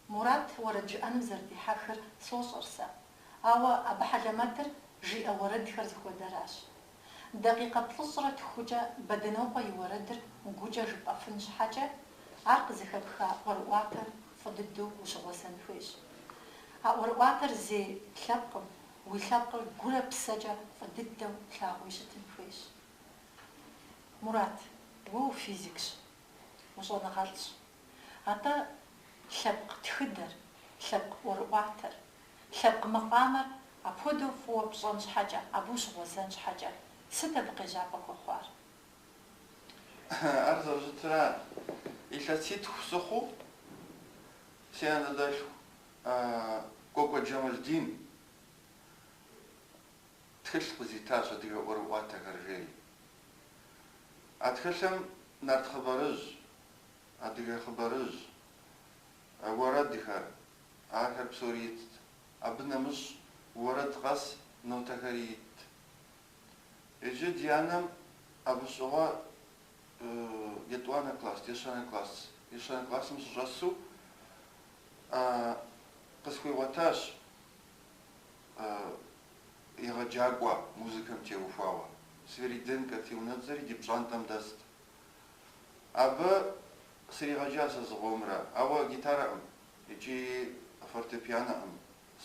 Мурат уэрэд жыӏэным зэрыдихьэхыр сощӏэр сэ. Ауэ абы хьэлэмэтыр жиӏэ уэрэдхэр зыхуэдэращ. Дакъикъэ плӏыщӏрэ тхукӏэ Бэдынокъуэ и уэрэдыр гукӏэ жыпӏэфын щхьэкӏэ, ар къызыхэпха ӏуэрыӏуатэм фӏы дыдэу ущыгъуэзэн хуейщ. А ӏуэрыӏуатэр зей лъэпкъым, уи лъэпкъыр гурэ псэкӏэ фӏы дыдэу плъагъууи щытын хуейщ. Мурат, уэ уфизикщ, ущӏэныгъэлӏщ. Атӏэ лъэпкъ тхыдэр, лъэпкъ ӏуэрыӏуатэр, лъэпкъ макъамэр апхуэдэу фӏыуэ пщӏэн щхьэкӏэ, абы ущыгъуэзэн щхьэкӏэ, сыт абы къежьапӏэ хуэхъуар? Ар зэрыщытра, илъэситху сыхъуу си анэдэлъху Кӏуэкӏуэ Джэмалдин тхылъ къызитащ Адыгэ ӏуэрыӏуатэхэр жери. А тхылъым нарт хъыбарыжь, адыгэ хъыбарыжь, уэрэдхэр, ахэр псори итт. Абы нэмыщӏ уэрэд къэс нотэхэри итт. Иджы ди анэм абы щыгъуэ етӏуанэ класс, ещанэ класс, ещанэ классым сыщӏэсу къысхуигъуэтащ егъэджакӏуэ музыкэм теухуауэ. Свириденкэт и унэцӏэри ди пщӏантӏэм дэст. Абы сригъэджа сэ зыкъомрэ, ауэ гитарэкъым икӏи фортепианэкъым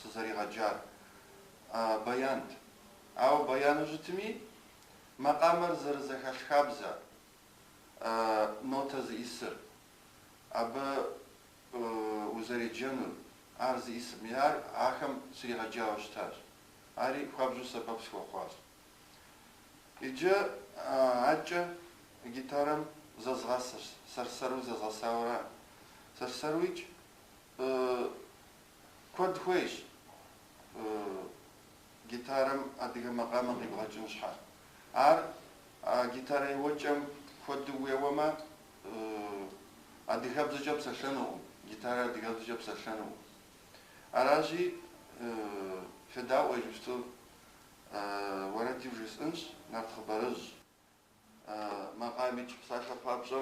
сызэригъэджар, баянт. Ауэ баяну щытми, макъамэр зэрызэхэлъ хабзэ, нотэ зиӏисыр, абы узэреджэнур, ар зиӏисыр, ар ахэм сригъэджауэ щытащ. Ари хуабжьу сэбэп схуэхъуащ. Иджы адэкӏэ гитарэм зэзгъэсэщ, сэр-сэру зэзгъэсауэра. Сэр-сэруикӏ куэд хуейщ гитарэм адыгэ макъамэ къибгъэкӏын щхьэ. Ар а гитарэ еуэкӏэм хуэдэу уеуэмэ, адыгэбзэкӏэ псэлъэнукъым, гитарэр адыгэбзэкӏэ псэлъэнукъым. Аращи, федаӏуэ иджыпсту уэрэди вжесӏэнщ, нарт хъыбарыжь макъамикӏ псалъэ папщӏэ.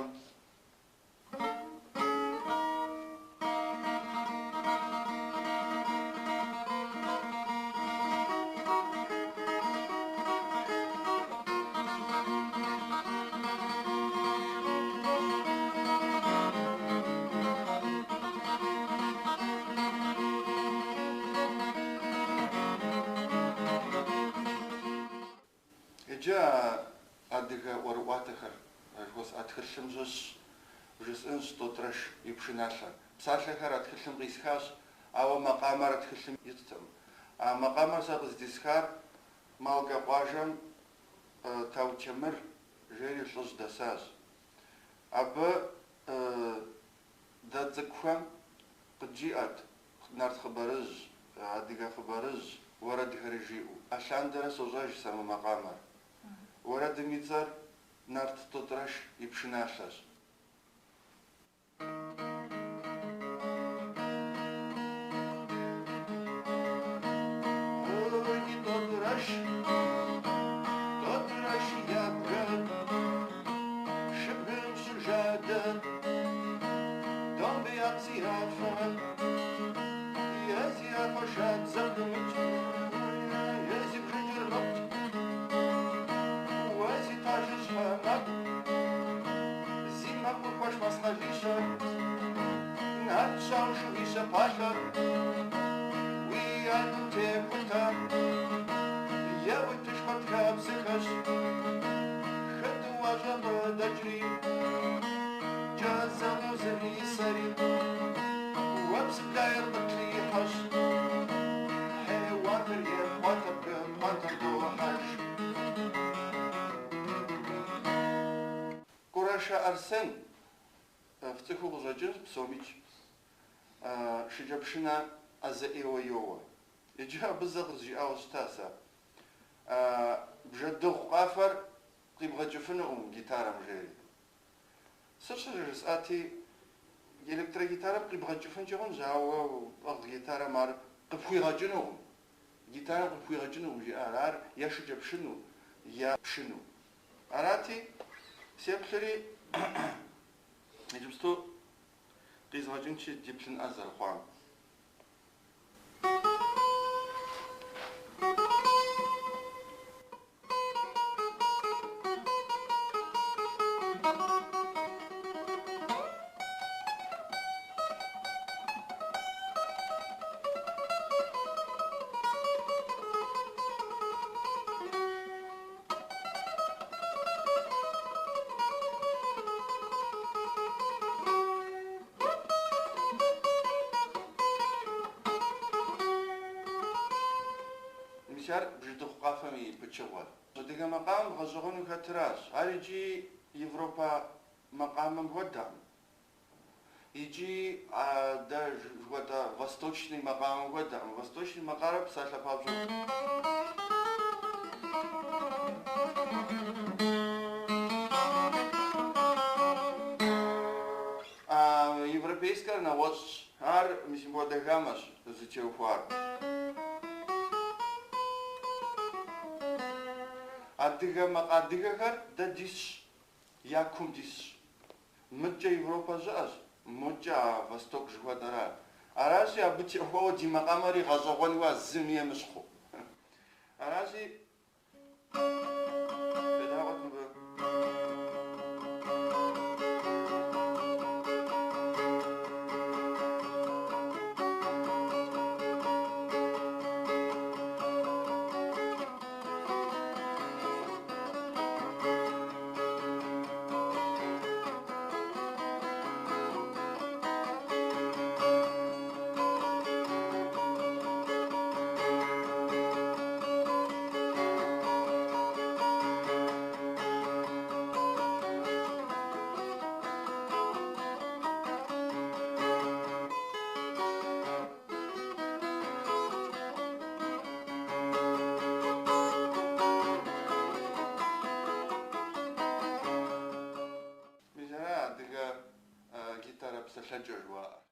Иджы а адыгэ ӏуэрыӏуатэхэр жыхуэсӏа тхылъым щыщ вжесӏэнщ Тӏотӏрэш и пшыналъэр. Псалъэхэр а тхылъым къисхащ, ауэ макъамэр а тхылъым иттэкъым. А макъамэр сэ къыздисхар Малкэ къуажэм Таутемыр жери лӏыжь дэсащ. Абы дэ цӏыкӏухэм къыджиӏэт нарт хъыбарыжь, адыгэ хъыбарыжь уэрэдхэри жиӏэу. Алъандэрэ сощӏэж сэ мы макъамэр. Уэрэдым и цӏэр Нарт Тӏотӏрэш и пшыналъэщ. Ди Тӏотӏрэш, Тӏотӏрэш ябгэ, шыбгым щыжадэ, домбеякъ зи афэ, е зи афэ шабзэ пымыкӏ, е зи бжыкӏыр мыкъу, уэ зи тажыщхьэ мэкъу, зи мэкъур хуэш мэскъалищэ, нарт щауэ шууищэ палъэр, уи анэм техутэ, е уи пщышхуэр тхыабзыхэщ, хы тӏуащӏэ къыдэкӏри, кӏэзэгъу зрисэри, уэ псыблаер къытлъихьэщ, хьеуанхэр епхъуатэ бгы пхъуантэм дохьэж. Кӏурашэ Арсен фцӏыхуу къыщӏэкӏынщ псомикӏ, шыкӏэпшынэ ӏэзэ ӏейуэ йоуэ. Иджы абы зэ къызжиӏауэ щыта сэ. Бжэдыгъу къафэр къибгъэкӏыфынукъым гитарэм, жери. Сыт щхьэкӏэ жысӏати, электрогитарэм къибгъэкӏыфынкӏи хъунщ, ауэ пӏыгъ гитарэм ар къыпхуигъэкӏынукъым. Гитарэм къыпхуигъэкӏынукъым, жиӏар, ар е шыкӏэпшынэу, е пшынэу. Арати, сеплъри, иджыпсту. Къизгъэкӏынщи, деплъынӏэ зэрыхъуам. Мис ар бжэдыгъу къафэм и пычыгъуэр. Адыгэ макъамэм гъэщӏэгъуэну хэтыращ. Ар икӏи Европэ макъамэм хуэдэкъым. Икӏи а дэ жыхуэтӏэ восточный макъамэм хуэдэкъым. Восточный макъамэр псалъэ папщӏэ. А европейскэр нэгъуэщӏщ. Ар мис мыпхуэдэ гаммэщ зытеухуар. Адыгэ макъ адыгэхэр дэ дисщ, я кум дисщ. Мыдкӏэ Европэ щыӏэщ, модкӏэ а Восток жыхуэтӏэра. Аращи, абы теухуауэ ди макъамэри гъэщӏэгъуэнуа зыми емыщхьу. Аращи, федаӏуэт мыбы. Мис ара адыгэ гитарэ псэлъэкӏэ жыхуаӏэр.